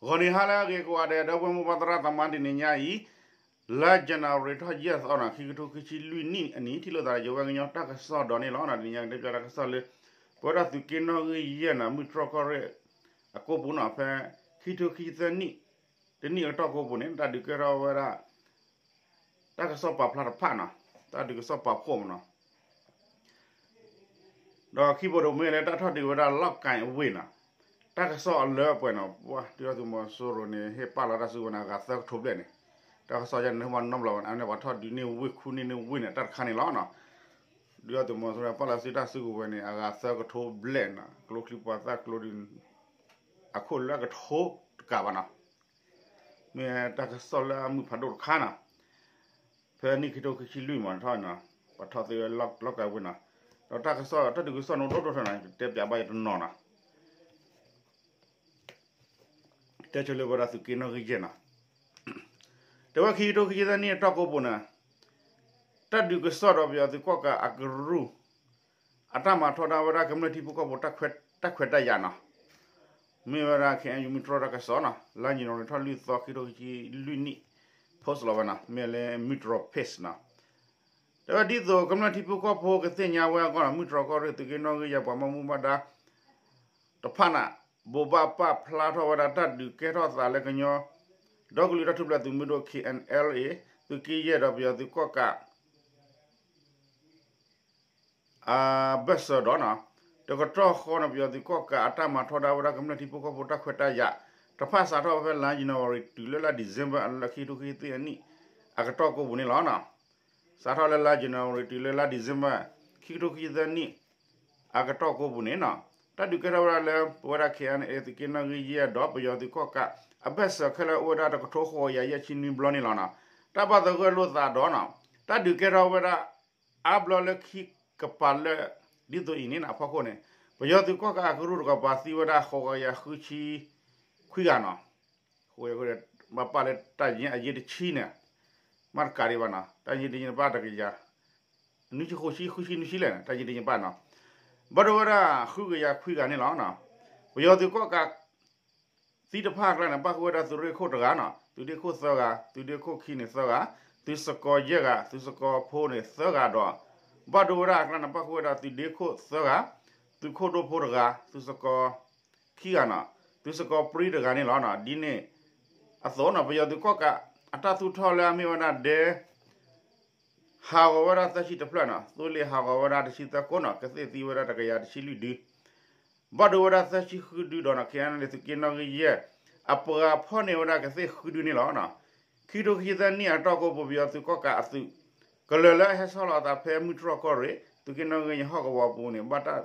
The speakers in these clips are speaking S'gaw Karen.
ဂီၤနံၤဟါလၢအဂ့ၤကိးဂၤဒဲး ဒီပုၢ်ဝဲၢ်မိၢ်ပၢ်သရၣ်သမါ တနံၤညါအံၤ လါ January ထီၣ်ယဲၢ်သီန့ၣ် ခံကထိခံဆံလွံၢ်နံၣ်အနံၤ ထံၣ်လိာ်သးဒီးယဝဲကညီတၢ်ကစီၣ်ဒီးန့ၣ်လီၤ. တနံၤညါ ကတဲပၠးတၢ်ကစီၣ်လၢ ပဝဲဒၣ်သုးက့နီၣ်ဂံၢ်ယဲၢ်န့ၣ် မုၢ်တြီၢ်ကီၢ်ရ့ၣ်အကိၢ်ပူၤန့ၣ် ဖဲခံကထိခံဆံသၢနံၣ် တနံၣ်အကတီၢ်ကိၢ်ပူၤန့ၣ် တၢ်ဒုးကဲထီၣ်ဝဲဒၣ် တၢ်ကစီၣ်ပာ်ဖျါတဖၣ်န့ၣ် တၢ်ဒုးကစီၣ်ပာ်ဖှိၣ်မးန့ၣ် ဒီးခံဘိးဒိၣ်မ့ၢ်လၢတၢ်ထီၣ်ဒုးဝဲဒၣ်လီၢ်ကၣ်အဝ့ၢ်န့ၣ် တၢ်ကစီၣ်အလၢအပှဲၤန့ၣ် ဒုၣ်ဒါသုးမီၤစိရိၤန့ၣ် ဟ့ၣ်ပာ်လီၤတၢ်စုကဝဲၤန့ၣ် အဂၤသၢကထိဘျဲၣ်န့ၣ် တၢ်ကစီၣ်ယဲန့ၣ် ဟ့ၣ်မၤနီတဘျီဘၣ်န့ၣ် အန့ၣ်ပှၤထီၣ်ဒုးန့ၢ်ဝ့ၢ်ခူန့ၢ်န့ၢ်ဝ့ၢ်န့ၣ် တၢ်တခါန့ၣ်လီၤ. ဒုၣ်ဒါသုးမီၤစိရိၤပာ်လီၤစုတၢ်စုကဝဲၤန့ၣ် အဂၤသၢကထိဘျဲၣ်န့ၣ် ကျိချံပှၤသၣ်ကျိဒုး အခိၣ်လၢအကထိတကးဘၣ်န့ၣ် မ့ၢ်တၢ်ကစီၣ်လၢအမုာ်ဖးဒိၣ်တခါန့ၣ် ဖဲနံၣ်ခံကထိခံဆံလွံၢ်မးထီၣ်န့ၣ် ပှၤထီၣ်သ့ဝဲလီၢ်ကၣ်ဝ့ၢ်န့ၣ် ဒီးတၢ်ကစီၣ်တၢ်ဒုးကစီၣ်န့ၣ်ဒိၣ်ဒိၣ်ထီၣ်န့ၣ် တဲပၠးဘၣ်ယတနီၤန့ၣ် တဲဆိလၢပဝဲဒၣ်သုးက့နီၣ်ဂံၢ်ယဲၢ်န့ၣ် တဲဝဲခံကထိခံဆံသၢနံၣ်အတီၢ်ကိၢ်ပူၤန့ၣ် တၢ်ဒုးကစီၣ်ဒီးပယီၤသုးကီၣ်ကးအကရူၢ် အတၢ်မၤထီဒါဝဲဒၣ်ကမျၢၢ်ထံဖိကီၢ်ဖိတၢ်ခွဲးတၢ်ယာ်န့ၣ် မ့ၢ်ဝဲဒၣ် ခ့ၣ်အဲၣ်ယူၣ် မုၢ်တြီၢ်တၢ်ကစီၣ်န့ၣ် လါယနူၤအါရံၤထီၣ်လွံၢ်သီ ခံကထိခံဆံလွံၢ်နံၣ် post လီၤဝဲန့ၣ် မ့ၢ်လၢ မုၢ်တြီၢ် page န့ၣ် တဲဝဲဒ်သိးကမျၢၢ်ထံဖိကီၢ်ဖိကသ့ၣ်ညါဝဲအဂီၢ်န့ၣ် မုၢ်တြီၢ်ကီၢ်ရ့ၣ်သုးက့နီၣ်ဂံၢ်ယဲၢ်ပှၤဘၣ်မူဘၣ်ဒါတဖၣ်န့ၣ် ဘိးဘၣ်ပာ်ဖျါထီၣ်ဝဲဒၣ်တၢ်ဒုးကဲထီၣ်သးလၢကညီ ဒီကလုာ်တၢ်ထူၣ်ဖျဲးသုးမုၢ်ဒိၣ် ခ့ၣ်အဲၣ်ယူၣ် သုးက့ယဲၢ်ဒီးပယီၤသုးကီၣ်ကး အဘၢၣ်စၢၤဒီးန့ၣ် တကတီၢ်ဃီန့ၣ် ပယီၤသုးကီၣ်ကးအတၢ်မၤထီဒါဝဲဒၣ်ကမျၢၢ်ထံဖိကီၢ်ဖိတၢ်ခွဲးတၢ်ယာ် တဖၣ်စးထီၣ်ဝဲဖဲလါ January တုၤလၢလါ December လၢခံကထိခံဆံသၢနံၣ်အကတီၢ်ကိၢ်ပူၤန့ၣ်လီၤ. စးထီၣ်လၢလါ January တုၤလၢလါ December ခံကထိခံဆံသၢနံၣ် အကတီၢ်ကိၢ်ပူၤန့ၣ် တၢ်ဒုးကဲထီၣ်ဝဲဒၣ်လၢ ပဝဲဒၣ် ခ့ၣ်အဲၣ်ယူၣ် သုးက့နီၣ်ဂံၢ်ယဲၢ်ဒီးပယီၤသုးကီၣ်ကး အဘၢၣ်စၢၤခဲလၢာ်အိၣ်ဝဲဒၣ်တကထိဃိးကယၤယဲၢ်ဆံနွံဘျီန့ၣ်လီၤ. တၢ်ဘၣ်သဂၢၢ်လိာ်သးဒီး တၢ်ဒုးကဲထီၣ်ဝဲဒၣ် အါဘျီလၢခံကပၤလၢ ဒ်သိးအံၤန့ၣ်န့ၣ် အဖီခိၣ်န့ၣ် ပယီၤသုးကီၣ်ကးအကရူၢ်တကပၤသံဝဲဒၣ်ဃိးကယၤဃုဆံခွံဂၤန့ၣ် ဃိးကယၤဃု ဘၣ်ပာ်လၢတၢ်ယ့အယ့တဆံန့ၣ် မ့ၢ်တကးဒံးဘၣ်န့ၣ် တၢ်ယ့တယ့န့ၣ်ဘၣ်တကယၤ နွံဆံဃိးဆံ ဃုဆံနွံဆံလဲၣ်န့ၣ် တၢ်ယ့တယ့ဘၣ်န့ၣ် ဘၣ်ဒိဝဲဒၣ်ဃုကယၤခွံဂၤန့ၣ်လီၤ. ပယီၤသုးကီၣ်ကး သံတဖၣ်အကျါန့ၣ် ပၣ်ဃုာ်ဝဲဒၣ်သုးရ့ၣ်ခိၣ်တဂၤန့ၣ် သုးဒ့ခိၣ်သၢဂၤ သုးဒ့ခိၣ်ခံန့ၣ်သၢဂၤ သုးစကီၤယဲၢ်ဂၤ သုးစကီၤဖိန့ၣ်သၢဂၤဒီး ဘၣ်ဒိဝဲဒၣ်အကျါန့ၣ် ပၣ်ဃုာ်ဝဲဒၣ်သုးဒ့ခိၣ်သၢဂၤ သုးခိၣ်ဒိၣ်ဖိတဂၤ သုးစကီၤခံဂၤန့ၣ် သုးစကီၤပြံတဂၤန့ၣ်လီၤ. ဒ်န့ၣ်အသိးန့ၣ် ပယီၤသုးကီၣ်ကး အတၢ်သူၣ်ထီၣ်လၢအမ့ၢ်ဝဲဒၣ်ဒဲ ဟးဂီၤဝဲဒၣ်သၢဆံတဖျၢၣ်န့ၣ် သိလ့ၣ်ဟးဂီၤဝဲဒၣ်တဆံသၢကိးန့ၣ် ကသ့ၣ်သံဝဲဒၣ်တကယၤတဆံလွံၢ်ဒု ဘၣ်ဒိဝဲဒၣ်သၢဆံဃုဒုဒီးန့ၣ် ခ့ၣ်အဲၣ်ယူၣ် သုးက့နီၣ်ဂံၢ်ယဲၢ် အပှၤဖီၣ်န့ၢ်ဝဲဒၣ်ကသ့ၣ်ဃုဒုန့ၣ်လီၤ. ခံကထိခံဆံသၢနံၣ်အတီၢ်ကိၢ်ပူၤ ပယီၤသုးကီၣ်ကးအသုး ကလၢၤလၢအဟဲဆီလီၤအသးဖဲမုၢ်တြီၢ်ကီၢ်ရ့ၣ် သုးက့နီၣ်ဂံၢ်ယဲၢ်ဟီၣ်ကဝီၤပူၤန့ၣ် ဘၣ်တၢ်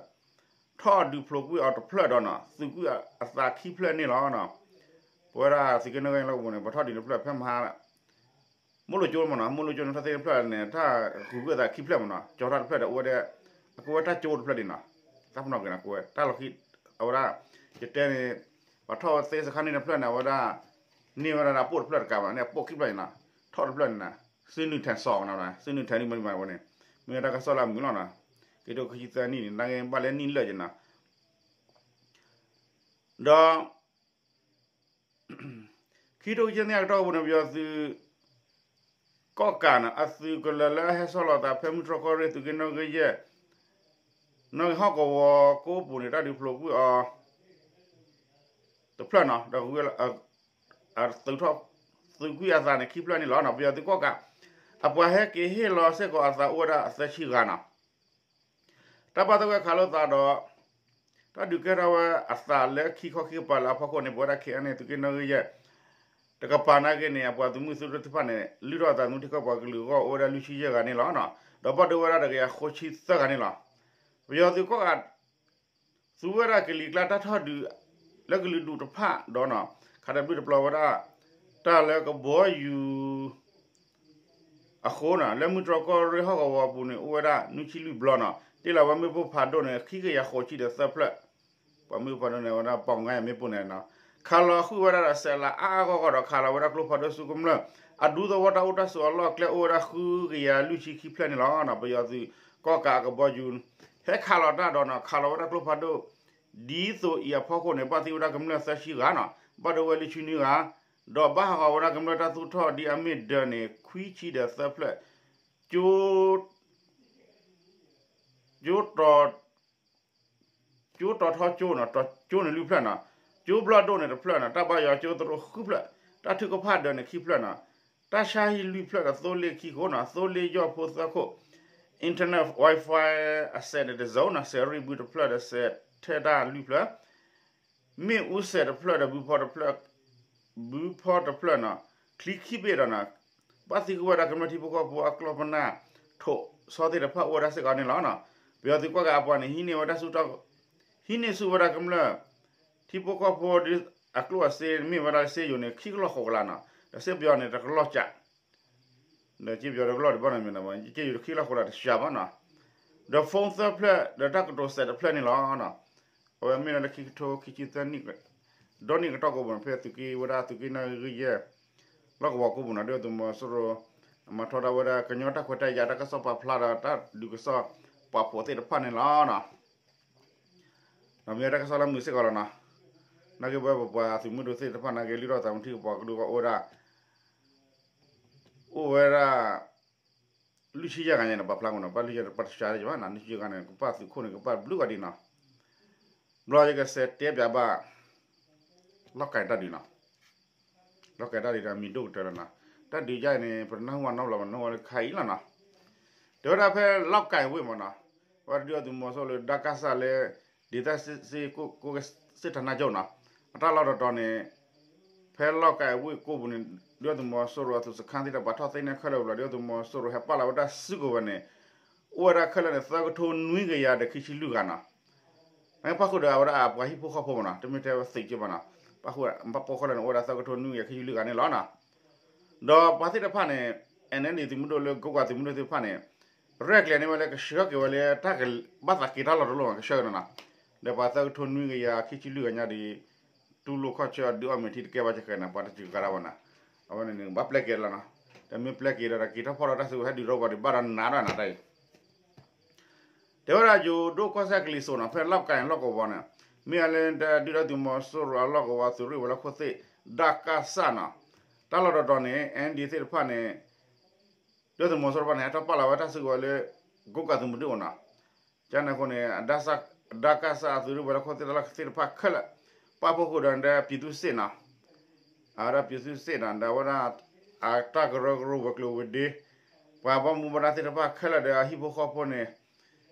ထီၣ်ဒုးဖျိးကွံာ်အီၤတဖျၢၣ်ဒီးန့ၣ် သုးကွံာ်အသးခံဖျၢၣ်န့ၣ်လီၤ. ပဝဲဒၣ်သုးက့နီၣ်ဂံၢ်ယဲၢ်လီၢ်ကဝီၤပူၤန့ၣ် ပှၤထီၣ်ဒုးတဖျၢၣ်ဖဲမဟါ မိၢ်လိၣ်ကၠိမ့ၢ်န့ၣ် မိၢ်လိၣ်ကၠိန့ၣ် ထီၣ်သ့ၣ်တဖျၢၣ်န့ၣ် တၢ်ဃုာ်ကွံာ်အသးခံဖျၢၣ်မ့ၢ်န့ၣ် ကၠီၤထီၣ်တဖျၢၣ်ဒီး အဝဲဒၣ် အကဝဲတၢ်ကၠိတဖျၢၣ်ဒ်န့ၣ် တၢ်ပနီၣ်က့ၤန့ၣ် ကဝဲတၢ်လီၢ်ခံ အဝဲဒၣ် ယတဲန့ၣ် ပှၤထီၣ်သ့စခါန့ၣ်တဖျၢၣ်န့ၣ် အဝဲဒၣ် န့ၢ်ဝဲဒၣ်အပိၢ်တဖျၢၣ်တကးဘၣ်န့ၣ် အပိၢ်ခံဖျၢၣ်န့ၣ် ထီၣ်တဖျၢၣ်န့ၣ် စုနုာ်ထဲစီးကနၤ စုနုာ်ထဲနုာ်မနုၤမးဝဲန့ၣ် မ့ၢ်တၢ်ကစီၣ်လၢအမုာ်လီၤန့ၣ် ခံကထိခံဆံသၢနံၣ်န့ၣ် နာ်က့ဘၣ်လၢနံၣ်လၢာ်က့ၤန့ၣ် ဒီး ခံကထိခံဆံသၢနံၣ်အကတီၢ်ပူၤန့ၣ် ပယီၤသုး ကီၣ်ကးန့ၣ် အသုးကလၢၤလၢအဟဲဆီလီၤသးဖဲမုၢ်တြီၢ်ကီၢ်ရ့ၣ် သုးက့နီၣ်ဂံၢ်ယဲၢ် နီၣ်ဂံၢ်ဟီၣ်ကဝီၤကိးပူၤန့ၣ် တၢ်ဒုးဖျိးကွံာ်အီၤ တဖျၢၣ်န့ၣ် ဒီး သုးထီၣ် သုးကွံာ်အသးန့ၣ် ခံဖျၢၣ်န့ၣ်လီၤ. ပယီၤသုးကီၣ်ကး အပှၤဟဲက့ၤဟ့ၣ်လီၤစ့ၢ်ကီးအသးအိၣ်ဝဲဒၣ်အသၢဆံဂၤန့ၣ် တၢ်ဘၣ်သဂၢၢ်ခးလိာ်သးဒီး တၢ်ဒုးကဲထီၣ်ဝဲအသးလၢခံခီခံကပၤလၢအဖီခိၣ်န့ၣ် ပဝဲဒၣ် ခ့ၣ်အဲၣ်ယူၣ် သုးက့နီၣ်ဂံၢ်ယဲၢ် တကပၤနာ်က့န့ၣ် အပှၤသုးမုၢ်သုးဒိၣ်သ့ၣ်တဖၣ်န့ၣ် လုၢ်ထီၣ်အသးသမူထံကီၢ်ပှၤကလုာ်အဂီၢ်အိၣ်ဝဲဒၣ်လွံၢ်ဆံယဲၢ်ဂၤန့ၣ်လီၤ. ဒီးဘၣ်ဒိဝဲဒၣ်တကယၤဃိးဆံသၢဂၤန့ၣ်လီၤ. ပယီၤသုးကီၣ်ကး သူဝဲဒၣ်ကလံၤကျါတၢ်ထီၣ်ဒုး လၢကလုာ်ဒူၣ်တဖၣ်ဒီးန့ၣ် ခးတဘျုးတပျီၤဝဲဒၣ် တၢ်လၢကဘီယူၤ အဃိန့ၣ် လၢမုၢ်တြီၢ်ကီၢ်ရ့ၣ်ဟီၣ်ကဝီၤပူၤန့ၣ် အိၣ်ဝဲဒၣ်နွံဆံလွံၢ်ဘျီန့ၣ် တ့ၢ်လီၤဝဲမ့ၣ်ပိၢ်ဖးဒိၣ်န့ၣ် ခံကယၤဃိးဆံဒီးသၢဖျၢၣ် ပှၤမ့ၣ်ပိၢ်ဖးဒိၣ်န့ၣ် ဝဲဒၣ်ပီၣ်ငါယၤမ့ၣ်ပိၢ်န့ၣ် ခးလီၤဃုာ်ဝဲဒၣ်ဒီးစဲးလးအါအါဂီၢ်ဂီၢ်ဒီး ခးလီၤဝဲဒၣ်ကျိဖးဒိၣ်ဆူကမျၢၢ် အဒူသဝီတၢ်အိၣ်တၢ်ဆိးအလီၢ်အကျဲအိၣ်ဝဲဒၣ်ဃုကယၤလွံၢ်ဆံခံဖျၢၣ်န့ၣ်လီၤ. ပယီၤသုးကီၣ်ကးအကဘီယူၤ ဟဲခးလီၤတၢ်ဒီးန့ၣ် ခးလီၤဝဲဒၣ်ကျိဖးဒိၣ် ဒ်သိးအံၤအဖီခိၣ်န့ၣ် ဘၣ်သံဝဲဒၣ်ကမျၢၢ်သၢဆံဂၤန့ၣ် ဘၣ်ဒိဝဲလွံၢ်ဆံနွံဂၤ, ဒီးဘၣ်ဟးဂီၤဝဲဒၣ်ကမျၢၢ်တၢ်သူၣ်ထီၣ်ဒ်အမ့ၢ်ဒၢးန့ၣ် ခွံဆံဒီးသၢဖျၢၣ်, ကၠိ ကၠိတီၤ ကၠိတီၤထီကၠိနီၤ, တီၤကၠိန့ၣ်လွံၢ်ဖျၢၣ်နီၤ, ကၠိဘျီၣ်ဒိၣ်န့ၣ်တဖျၢၣ်နီၤ, တၢ်ဘါယွၤကၠိသရိာ်ဃုဖျၢၣ်, တၢ်ထုကဖၣ်ဒၢးန့ၣ်ခံဖျၢၣ်နီၤ, တၢ်ဆါဟံၣ်လွံၢ်ဖျၢၣ်ဒီးသိလ့ၣ်ခံခိၣ်နီၤ, သိလ့ၣ်ယီၢ်ဖိသၢခိၣ်, internet wifi အစဲးန့ၣ်တစိၤနီၤ, စဲးရံၣ်ဘုတဖျၢၣ်ဒီးစဲးထဲတၢ်လွံၢ်ဖျၢၣ် မ့ၣ်အူစဲးတဖျၢၣ်ဒီး ဘုဖီတဖျၢၣ်, ဘုဖီတဖျၢၣ်နီၤ, ချံခံဘ့ၣ်ဒီးနီၤ, ဘၣ်သံကွံာ်ဝဲဒၣ်ကမျၢၢ်ထံဖိကီၢ်ဖိအကျီၢ်ပနၢ်ထိးဆီသ့ၣ်တဖၣ်အိၣ်ဝဲဒၣ်စ့ၢ်ကီးန့ၣ်လီၤနီၤ. ပယီၤသုးကွၢ်က့ၤအပှၤန့ၣ် ဟံးန့ၢ်ဝဲဒၣ်ဆူၣ်ထီၣ်, ဟံးန့ၢ်ဆူၣ်ဝဲဒၣ်ကမျၢၢ်ထံဖိကီၢ်ဖိဒ်အကျိၣ်အစ့မ့ၢ်ဝဲဒၣ်စ့ယိၤန့ၣ် ခံကလီၢ်ဃိးကလးနီၤ, ဒီးစ့ပယီၤန့ၣ်တကလီၢ်ကး ဒီးစ့ပယီၤတကလီၢ်ဒံးဘၣ်နီၤ, မ့ၢ်စ့ယိၤတခံကလီၢ်ဃိးကလးတစှၤဘၣ်နီၤ, ဒီး phone သၢဖျၢၣ် ဒီးတၢ်ကတိၤစဲးတဖျၢၣ်န့ၣ်လီၤနီၤ. အဝဲမ့ၢ်လၢခံကထိခံဆံသၢနံၣ်, ဒီနံၣ်ကတီၢ်ကိးပူၤန့ၣ် ဖဲသုးက့ဝဲဒၣ်သုးက့နၢ်ဂ့ၢ်ယဲၢ် လီၢ်ကဝီၤကိးပူၤနီၤ, ဒုၣ်ဒါသုးမီၤစိရိၤ မၤထီဒါဝဲဒၣ်ကညီတၢ်ခွဲးတၢ်ယာ်တၢ်ကစီၣ်ပာ်ဖျါဒီးတၢ်ဒုးကစီၣ်ပာ်ဖှိၣ်သ့ၣ်တဖၣ်န့ၣ်လီၤနီၤ. ဒီးမ့ၢ်တၢ်ကစီၣ်လၢမုာ်စ့ၢ်ကီးလီၤနီၤ. နာ်က့ဝဲပပှၤသုးမုၢ်ဒိၣ်သ့ၣ်တဖၣ်နာ်က့ လုၢ်ထီၣ်သးမုာ်ထံကပီၤကဒုကအိၣ်ဝဲဒၣ် အိၣ်ဝဲဒၣ် လွံၢ်ဆံယဲၢ်ဂၤညါန့ၣ် ပာ်ဖျါမ့ၢ်နီၤ, ဘၣ်လွံၢ်ဆံယဲၢ်ပှၤတစှၤဒံးဘၣ်နီၤ, လွံၢ်ဆံယဲၢ်ဂၤန့ၣ် ကဘၣ်သုးခိၣ်န့ၣ် ကဘၣ်ဘျုးဂၤဒံးနီၤ. ဘျီယကစးတဲပၠးဘၣ် လီၢ်ကၢ်တၢ်ဒုးနီၤ, လီၢ်ကၢ်တၢ်ဒုးဒီးမံၤဒိၣ်ကတၢၢ်လီၤနီၤ. တၢ်ဒုးယါအံၤန့ၣ် ပတနၢ်ဟူဘၣ်နီတဘျီဘၣ်, နၢ်ဟူဘၣ်လၢခါအံၤလီၤနီၤ. တဲဝဲဒၣ်ဖဲလီၢ်ကၢ်ဝ့ၢ်မ့ၢ်နီၤ, ဝဲဒုၣ်ဒါသုးမီၤစိရိၤလၢ ဒါကၢ်စၢ်လၢ ဒေသစစ် စစ်ဌာနချုပ်နီၤ, အတၢ်လီၢ်တတီၤန့ၣ် ဖဲလီၢ်ကၢ်ဝ့ၢ်ကိးပူၤန့ၣ် ဒုၣ်ဒါသုးမီၤစိရိၤအသုးစခန်းသ့ၣ်တဖၣ် ဘၣ်ထီၣ်သ့ၣ်ညါခဲလၢာ်ဘျီ ဒုၣ်ဒါသုးမီၤစိရိၤဟဲပာ်လီၤဝဲဒၣ်စုကဝဲၤန့ၣ် အိၣ်ဝဲဒၣ်ခဲလၢာ်န့ၣ် သၢကထိနွံကယၤဒီးခံဆံလွံၢ်ဂၤနီၤ. နကပာ်ဃုာ်ဒီးအဝဲဒၣ်အပှၤဟံၣ်ဖိဃီဖိမ့ၢ်နီၤ, တမ့ၢ်ထဲဝဲသုးက့ဘၣ်နီၤ, ပာ်ဃုာ်ဘၣ်ပိာ်ခဲလၢာ်န့ၣ် အိၣ်ဝဲဒၣ်သၢကထိနွံကယၤခံဆံလွံၢ်ဂၤန့ၣ်လီၤနီၤ. ဒီးပှၤသ့ၣ်တဖၣ်န့ၣ် NLD သုးမုၢ်ဒိၣ်လၢ ကိးကၤသုးမုၢ်ဒိၣ်သ့ၣ်တဖၣ်န့ၣ် ရဲၣ်ကျဲၤန့ၢ်ဝဲလၢကဆှၢက့ၤဝဲလၢတၢ်က ဘၣ်သးက့ၤတၢ်လီၢ်တလီၢ်မး ကဆှၢက့ၤနီၤနီၤ. ဒီးပှၤသၢကထိနွံကယၤခံဆံလွံၢ်ဂၤညါဒီး တူၢ်လိာ်ခီၣ်ဆၢအဒုးအီၣ်မ့ၤထံတကဲဘၣ်စကဲးန့ၣ် ပှၤတစူးကါတၢ်ဘၣ်နီၤ. အဝဲန့ၣ်န့ၣ် ဘၣ်ပျဲက့ၤလီၤနီၤ. တမ့ၢ်ပျဲက့ၤဒီး က့ၤထီၣ်ဖီၣ်ဒီးတၢ်စုကဝဲၤဟဲဒုးထီၣ်ပှၤဒံးဘၣ်ဒီးနးဒၣ်နၤတၢ်အံၤ တဲဝဲဒၣ်ယိၤဒိၣ်ကီၢ်စဲၣ်ကလံၤစိးနီၤ ဖဲလီၢ်ကၢ်န့ၣ်လီၢ်ကဝီၤန့ၣ် မ့ၢ်အလၢဒုၣ်ဒါသုးမီၤစိရိၤအလီၢ်ကဝီၤသုးရ့ၣ်ဝဲၤလီၢ်ခိၣ်သ့ၣ် ဒါကၢ်စၢ်နီၤ တၢ်လီၢ်တတီၤန့ၣ် NLD သ့ၣ်တဖၣ်န့ၣ် ဒုၣ်ဒါသုးမီၤစိရိၤတဖၣ်န့ၣ် ဟဲထီၣ်ပာ်လီၤဝဲတၢ်စုကဝဲၤလၢ ကိးကၤသုးမုၢ်ဒိၣ်နီၤ ကန့ၣ်အဃိန့ၣ် ဒါကၢ်စၢ်အသုးရ့ၣ်ဝဲၤလီၢ်ခိၣ်သ့ၣ်တၢ်လီၢ်သ့ၣ်တဖၣ်ခဲလၢာ် ပာ်ဖှိၣ်ဃုာ်ဒီး ပြည်သူ့စစ်နီၤ အဝဲဒၣ် ပြည်သူ့စစ်နီၤ ဒီးအဝဲဒၣ် အတၢ်ကရၢကရိဝဲၤကျိၤဝဲၤဒ့ ပှၤဘၣ်မူဘၣ်ဒါသ့ၣ်တဖၣ်ခဲလၢာ်ဒီးအဟံၣ်ဖိဃီဖိန့ၣ်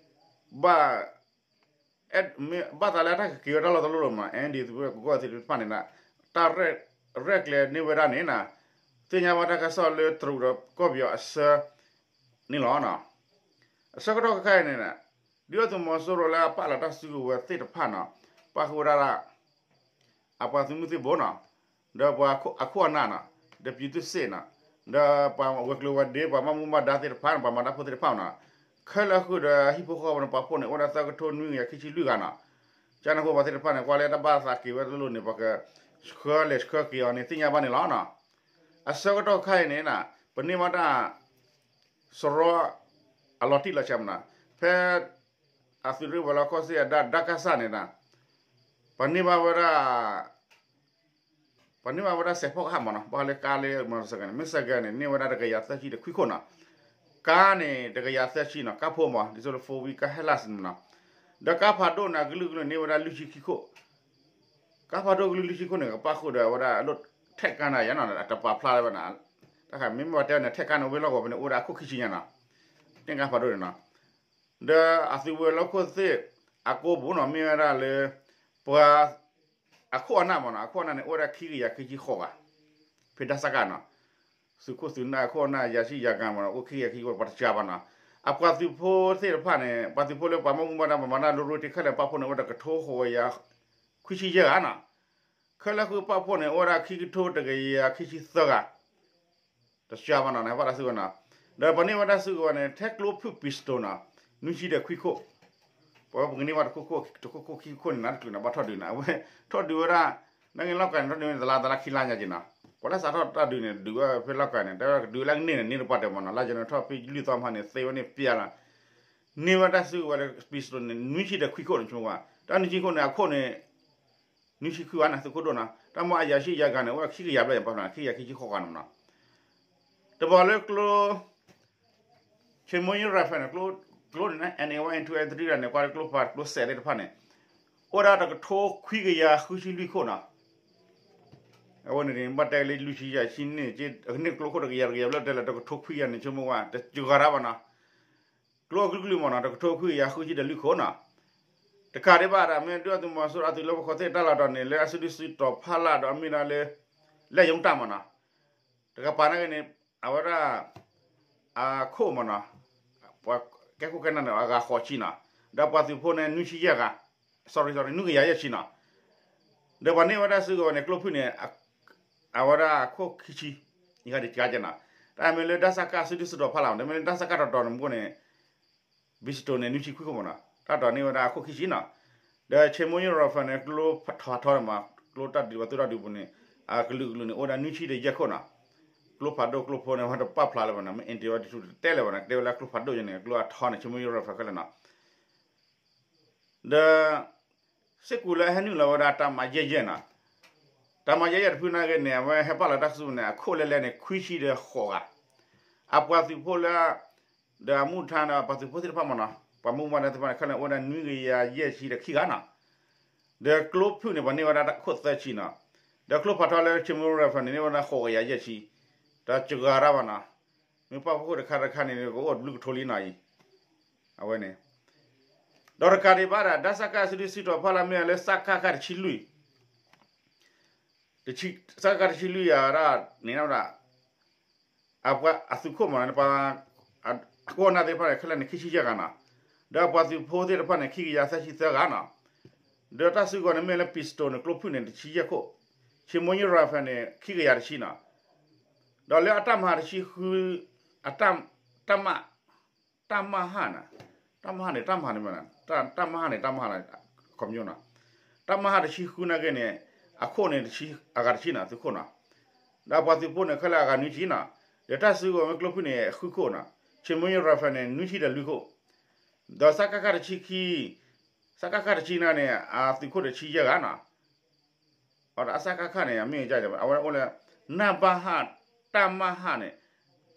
ဘၣ် ဘၣ်သးလၢတၢ်ကက့ၤဝဲတၢ်လီၢ်တလီၢ်လီၤမး NLD သုးရ့ၣ်ဝဲၤလီၢ်ခိၣ်သ့ၣ်တဖၣ်န့ၣ် တၢ်ရဲၣ်ကျဲၤန့ၢ်ဝဲဒၣ်န့ၣ် သ့ၣ်ညါဘၣ်တၢ်ကစီၣ်လၢတရူးဒီးကီၢ်ပယီၤအဆၢန့ၣ်လီၤ. အဆၢကတီၢ်ခဲအံၤန့ၣ် ဒုၣ်ဒါသုးမီၤစိရိၤလၢအပာ်လီၤတၢ်စုကဝဲၤသ့ၣ်တဖၣ်နီၤ ပာ်ဃုာ်ဝဲဒၣ် အပှၤသုးမုၢ်သံၣ်ဘိနီၤ ဒီးပှၤအခိၣ်အနၢ်နီၤ ဒီး ပြည်သူ့စစ်နီၤ ဒီးပှၤဝဲၤကျိၤဝဲၤဒ့ ပှၤဘၣ်မူဘၣ်ဒါသ့ၣ်တဖၣ်န့ၣ် ပှၤမၤတၢ်ဖိသ့ၣ်တဖၣ်နီၤ ခဲလၢာ်ဃုာ်ဒီးဟံၣ်ဖိဃီဖိန့ၣ် ပာ်ဖှိၣ်န့ၣ် အိၣ်ဝဲဒၣ်သၢကထိနွံကယၤခံဆံလွံၢ်ဂၤနီၤ ကန့ၣ်အဃိပှၤသ့ၣ်တဖၣ်န့ၣ် ကွၢ်လၢတၢ်ဘၣ်သးက့ၤဝဲတလိၣ်န့ၣ် ပှၤကဆှၢလဲၤဆှၢက့ၤအီၤန့ၣ် သ့ၣ်ညါဘၣ်န့ၣ်လီၤနီၤ အဆၢကတီၢ်ခဲအံၤန့ၣ် ပန့ၢ်ဘၣ်တၢ် စရီ အလီၤတံၢ်လီၤဆဲးမးနီၤ ဖဲ အသုးရ့ၣ်ဝဲၤလီၢ်ခိၣ်သ့ၣ်အဒါ ဒါကၢ်စၢ်န့ၣ် ပှၤန့ၢ်ဘၣ်ဝဲဒၣ် ပှၤန့ၢ်ဘၣ်ဝဲဒၣ်စဲးဖီၣ်ကဟၣ်မးနီၤ ဘၣ်ဃးလၢကါလၢမီၤတစဲးကဲးန့ၣ် မ့ၢ်စဲးကဲးန့ၣ် န့ၢ်ဝဲဒၣ်တကယၤသၢဆံဒီးခွံခိၣ်နီၤ ကါန့ၣ် တကယၤသၢဆံနီၤ ကါဖိမး ဒ်သိးလၢ four wheel ကါ Hilux န့ၣ်နီၤ ဒီးကါဖးဒိၣ်န့ၣ် အကလုာ်ကလုာ်န့ၢ်ဝဲဒၣ်လွံၢ်ဆံခံခိၣ် ကါဖးဒိၣ်ကလုာ်လွံၢ်ဆံခိၣ်န့ၣ် ကပာ်ဃုာ်ဒီးအဝဲဒၣ်အလိၣ်ထဲးကါန့ၣ်ယါနီၤ အတပာ်ဖျါလၢၤဘၣ်နီၤ တၢ်ခါမ့မ့ၢ်ပှၤတဲန့ၣ် ထဲးကါန့ၣ် ဝ့ၢ်လီၢ်ကဝီၤဖဲန့ၣ် အိၣ်ဝဲဒၣ်အခိၣ်ခံဆံညါနီၤ တ့ၢ်ကါဖးဒိၣ်န့ၣ်နီၤ ဒီးအသုးဝဲၤလီၢ်ခိၣ်သ့ၣ် အကိးပူၤနီၤ မ့ၢ်ဝဲဒၣ်လၢ ပှၤ အခိၣ်အနၢ်မးနီၤ အခိၣ်အနၢ်န့ၣ် အိၣ်ဝဲဒၣ်ခံကယၤခံဆံဃိးဂၤ ဖဲဒါစကနီၤ သုးခိၣ်သုးနၢ်အခိၣ်အနၢ် ယၤဆံယၤကၤမးနီၤ အိၣ်ခံကယၤခံဆံဃိး ပှၤတစှၤဘၣ်နီၤ အပှၤသုးဖိသ့ၣ်တဖၣ်န့ၣ် ပှၤသုးဖိလၢပှၤဘၣ်မူဘၣ်ဒါ ပှၤမၤတၢ်လိၤလိၤတ့ၢ်ခဲလၢာ် ပာ်ဖှိၣ်န့ၣ် အိၣ်ဝဲဒၣ်ကထိဃိးကယၤ ခွံဆံယဲၢ်ဂၤနီၤ ခဲလၢာ်ဃုပာ်ဖှိၣ်န့ၣ် အိၣ်ဝဲဒၣ်ခံကထိတကယၤခံဆံသၢဂၤ တစှၤဘၣ်နီၤ နဟဲဘၣ်တၢ်စုကဝဲၤနီၤ ဒီးပှၤန့ၢ်ဝဲဒၣ်စုကဝဲၤန့ၣ် ထဲကျိဖုၣ် pistol နီၤ နွံဆံဒီးခွံခိၣ် ပှၤပကန့ၢ်ဘၣ်တခိၣ်ခိၣ် တခိၣ်ခိၣ်ခံခိၣ်န့ၣ် နတချုးန့ၣ် ဘၣ်ထီၣ်ဒုးန့ၣ် အဝဲထီၣ်ဒုးဝဲဒၣ် နာ်က့လီၢ်ကၤန့ၣ် ထီၣ်ဒုးဝဲန့ၣ် တလါတလါခံလါညါက့ၤနီၤ ပှၤလၢစးထီၣ်တၢ်ဒုးန့ၣ် ဒုးဝဲဖဲလီၢ်ကၤန့ၣ် တဲဝဲဒၣ်ကဒုးဝဲလၢကန့ၢ်န့ၣ် န့ၢ်တပှၢ်တၢၢ်မးနီၤ လါယနူၤထီၣ်ဖဲလွံၢ်သီမဟါန့ၣ် သ့ဝဲန့ၣ်ပျဲလီၤ န့ၢ်ဝဲတၢ်စုကဝဲၤ pistol န့ၣ် နွံဆံဒီးခွံခိၣ်န့ၣ် ဆိကမိၣ်ကွၢ် တၢ်နွံဆံခိၣ်န့ၣ် အခိၣ်န့ၣ် နွံဆံခွံဂၤန့ၣ် သုးခိၣ်ဒိၣ်နီၤ, တၢ်မ့ၢ်အယၤဆံယၤဂၤန့ၣ် အိၣ်ဝဲခံကယၤဘျဲၣ်ယၤပာ်ဖျါ ခံကယၤခံဆံဃိးဂၤန့ၣ်မနီၤ, တဘျီလၢကျိ ဆ့မိၣ်ယိရၤဖဲန့ၣ် ကျိန့ၣ် NA one, NA two, NA three န့ၣ် ကွၢ်လၢကျိဖးကျိစဲးသ့ၣ်တဖၣ်န့ၣ် အိၣ်ဒၣ်တကထိခွံကယၤဃုဆံလွံၢ်ခိၣ်နီၤ, အဝဲန့ၣ် ဘၣ်တဲလၢလွံၢ်ဆံယဲၢ်ဆံန့ၣ် ကန့ၢ်ကျိခိၣ်တကယၤတကယၤဘျဲၣ်တဲလၢတကထိခွံကယၤန့ၣ် ဆိကမိၣ်ဝဲ တစှၤတၢ်ဘၣ်နီၤ, ကျိအကလုာ်ကလုာ်မနီၤ တကထိခွံကယၤဃုဆံဒီးလွံၢ်ခိၣ်နီၤ, တကးဒံးဘၣ်ဒီး မ့ၢ်ဒုၣ်ဒါသုးမီၤစိရိၤအသုးလၢပခိၣ်သ့ၣ်တၢ်လီၢ်ဒီးန့ၣ် လၢအစုဒုၣ်စုတီၤဖီလာ်ဒီးအမ့ၢ်ဒၣ်လၢ လၢယိၤတၢ်မနီၤ, တကပၤနာ်က့န့ၣ် အဝဲဒၣ် အခိၣ်မနီၤ, ပှၤကဲခိၣ်ကဲနၢ်န့ၣ် အဂၤဃိးဆံနီၤ, ဒီးပှၤသုးဖိန့ၣ် နွံဆံယဲၢ်ဂၤ, sorry sorry နွံကယၤယဲၢ်ဆံနီၤ, ဒီးပှၤန့ၢ်ဝဲဒၣ်စုကဝဲၤန့ၣ် ကျိဖုၣ်န့ၣ် အဝဲဒၣ်အခိၣ်ခံဆံ, ယဂၤဒံးကကဲနီၤ, တၢ်မ့ၢ်လၢ ဒၣ်စၢ်ကၢ် စုဒုၣ်စုတီၤဖီလာ် တမ့ၢ်လၢ ဒၣ်စၢ်ကၢ် တီၤတီၤန့ၣ်မ့ၢ်န့ၣ် ပံစတိၤန့ၣ် နွံဆံခွံခိၣ်မနီၤ, တၢ်တီၤန့ၢ်ဝဲဒၣ်အခိၣ်ခံဆံနီၤ, ဒီးဆ့မိၣ်ယိရၤဖဲန့ၣ် ကျိဖးထီန့ၣ်မး ကျိတၢ်ဒုးပှၤသုးတၢ်ဒုးပူၤန့ၣ် အကလုာ်ကလုာ်န့ၣ် အိၣ်ဝဲဒၣ်နွံဆံဒီးယဲၢ်ခိၣ်နီၤ, ကျိဖးဒိၣ်ကျိဖိန့ၣ် ဝဲတပာ်ဖျါလၢၤဘၣ်နီၤ, မ့ၢ် အ့ၣ်တ့ၢ်ဝဲတဆူတတဲလၢၤဘၣ်နီၤ, တဲဝဲလၢကျိဖးဒိၣ်ယဲန့ၣ် ကျိအထီန့ၣ် ဆ့မိၣ်ယိရၤဖဲခဲလၢာ်နီၤ ဒီး စ့ၢ်ကီးလၢအဟဲနုာ်လီၤဝဲဒၣ်တၢ်မၤယဲၢ်ယဲၢ်နီၤ, တၢ်မၤယဲၢ်ယဲၢ်တဖုနာ်က့န့ၣ် အဝဲဟဲပာ်လီၤတၢ်ကစီၣ်န့ၣ် အခိၣ်လဲလဲန့ၣ် ခွံဆံဒီးဃိးဂၤ, အပှၤသုးဖိလၢ ဒီးအမူထါဒီးပှၤသုးဖိသ့ၣ်တဖၣ်မနီၤ ပှၤမူမၤဒၢသ့ၣ်တဖၣ်န့ၣ် ခဲလၢာ်န့ၣ် အိၣ်ဝဲဒၣ်နွံကယၤယဲၢ်ဆံဒီးခံဂၤနီၤ, ဒီးကျိဖုၣ်န့ၣ် ပှၤန့ၢ်ဝဲဒၣ်ခိၣ်သၢဆံနီၤ, ဒီးကျိဖးထီလၢ ဆ့မိၣ်ယိရၤဖဲန့ၣ် န့ၢ်ဝဲဒၣ်ဃိးကယၤယဲၢ်ဆံ, တစှၤတၢ်ဘၣ်နီၤ, မ့ၢ်ပာ်ဖှိၣ်ခိၣ်တခါတခါန့ၣ် ကအိၣ်တဘျုးကထိလံနီၤအံၤ, အဝဲန့ၣ် ဒီးတကးဒံးဘၣ်ဒီး ဒၣ်စၢ်ကၢ် စုဒုၣ်စုတီၤဖီလာ်မ့ၢ်လၢ စကခ တဆံလွံၢ် စကခ တဆံလွံၢ်ယၤဒၣ်န့ၣ်ဒၣ် အပှၤအသုးခိၣ်မနီၤ ပှၤ အကိးနၢ်သ့ၣ်တဖၣ်န့ၣ် ခဲလၢာ်န့ၣ် ခံဆံယဲၢ်ဂၤနီၤ, ဒီးအပှၤသုးဖိသ့ၣ်တဖၣ်န့ၣ် ခံကယၤသၢဆံသၢဂၤနီၤ, ဒီးတၢ်စုကဝဲၤန့ၣ် မ့ၢ်လၢ ပံစတိၤန့ၣ် ကျိဖုၣ်န့ၣ် တဆံယဲၢ်ခိၣ်, ဆ့မိၣ်ယိရၤဖဲန့ၣ် ခံကယၤတဆံနီၤ, ဒီးလၢအတၢ်မၤတဆံဃု အတၢ် တၢ်မ တၢ်မဟါန့ၣ်, တၢ်မဟါန့ၣ် တၢ်မဟါန့ၣ်မ့ၢ် တၢ်မဟါန့ၣ် တၢ်မဟါန့ၣ် ခီပညီနီၤ, တၢ်မဟါတဆံဃုနာ်က့န့ၣ် အခိၣ်န့ၣ် အဂၤတဆံနီၤ သုးခိၣ်နီၤ, ဒီးပှၤသုးဖိန့ၣ် ခဲလၢာ်အဂၤနွံဆံနီၤ, ဒီးတၢ်စုကဝဲၤမ့ၢ်ကျိဖုၣ်န့ၣ် ဃုခိၣ်နီၤ, ဆ့မိၣ်ယိရၤဖဲန့ၣ် နွံဆံဒီးလွံၢ်ခိၣ်, ဒီးစကခ တဆံခံ စကခ တဆံနာ်က့န့ၣ် အသုးခိၣ်န့ၣ် တဆံယဲၢ်ဂၤနီၤ, အစကခန့ၣ် အမ့ၢ်အဝဲအိၣ်လၢ နဘဟ တၢ်မဟန့ၣ်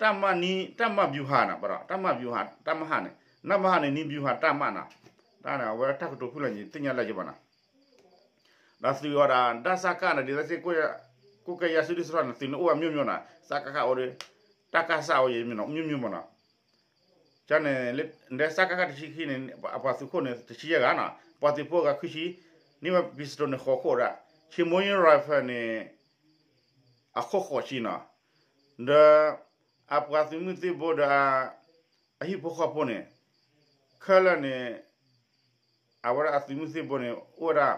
တၢ်မနံ တၢ်မဗျူဟာန့ၣ် ပဒီး တၢ်မဗျူဟာ တၢ်မဟန့ၣ် နဘဟန့ၣ် နံဗျူဟာ တၢ်မနီၤ, တၢ်န့ၣ် အဝဲတၢ်ကတိၤဖုၣ်လီၤန့ၣ် သ့ၣ်ညါလၢယဘၣ်နီၤ, ဒီးသုးအီၤဒီး ဒၣ်စၢ်ကၢ်န့ၣ် ဒ်သိးစ့ၢ် ကိးကယၤစုဒုၣ်စုတီၤန့ၣ် သုးန့ၣ်အိၣ်ဝဲ မျိုးမျိုး နီၤ, စကခအိၣ်ဒီး တၢ်ကစၢ်အိၣ် မျိုးမျိုး မနီၤ ကန့ၣ် လၢစကခ တဆံခံန့ၣ် အပှၤသုးခိၣ်န့ၣ် တဆံယဲၢ်ဂၤနီၤ, ပှၤသုးဖိအဂၤခွံဆံ, န့ၢ်ဝဲ ပံစတိၤန့ၣ် ဃိးခိၣ်ဒၣ်, ဆ့မိၣ်ယိရၤဖဲန့ၣ် အခိၣ်ဃိးဆံနီၤ, ဒီး အပှၤသုးမုၢ်သံၣ်ဘိဒီး အဟံၣ်ဖိဃီဖိန့ၣ် ခဲလၢာ်န့ၣ် အဝဲဒၣ်အသုးမုၢ်သံၣ်ဘိန့ၣ် အိၣ်ဝဲဒၣ်